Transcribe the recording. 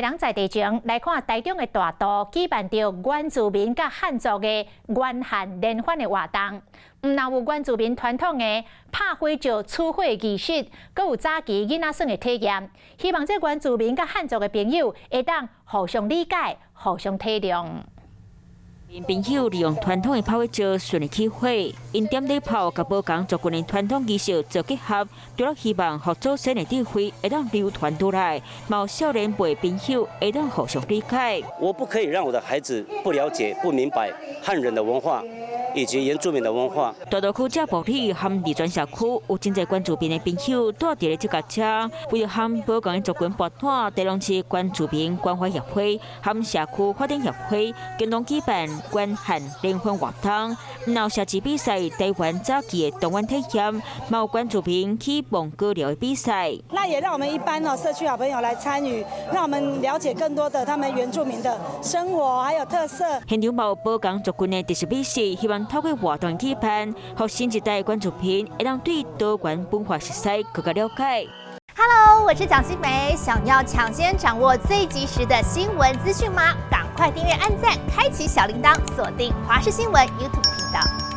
人在地前來看台中的大肚舉辦著原住民佮漢族的原漢聯歡的活動，毋但有原住民傳統的拍火石取火儀式，閣有早期囡仔耍的體驗。希望這原住民佮漢族的朋友會當互相理解、互相體諒。朋友利用傳統的拍火石順利起火，𪜶點禮炮佮無仝族群的傳統儀式做結合，除了希望予祖先的智慧會當流傳落來，嘛予少年輩朋友會當互相理解。我不可以讓我的孩子不了解、不明白漢人的文化以及原住民的文化。大肚區這埔里和二泉社區有真濟原住民的朋友蹛佇咧這架車，為著和無仝的族群跋湠，台中市原住民關懷協會和社區發展協會共同舉辦原漢聯歡活動，毋但有射箭比賽、台灣早期的動玩體驗，嘛有原住民去望高寮的比賽。那也讓我們一般哦社區好朋友來參與，讓我們了解更多的他們原住民的生活還有特色。現場嘛有無仝族群的特色美食，希望透過活動舉辦，予新一代原住民會當對多元文化熟悉更加了解。 Hello，我是蔣新梅，想要搶先掌握最及時的新聞資訊嗎？趕快訂閱、按讚、開啟小鈴鐺，鎖定華視新聞 YouTube 頻道。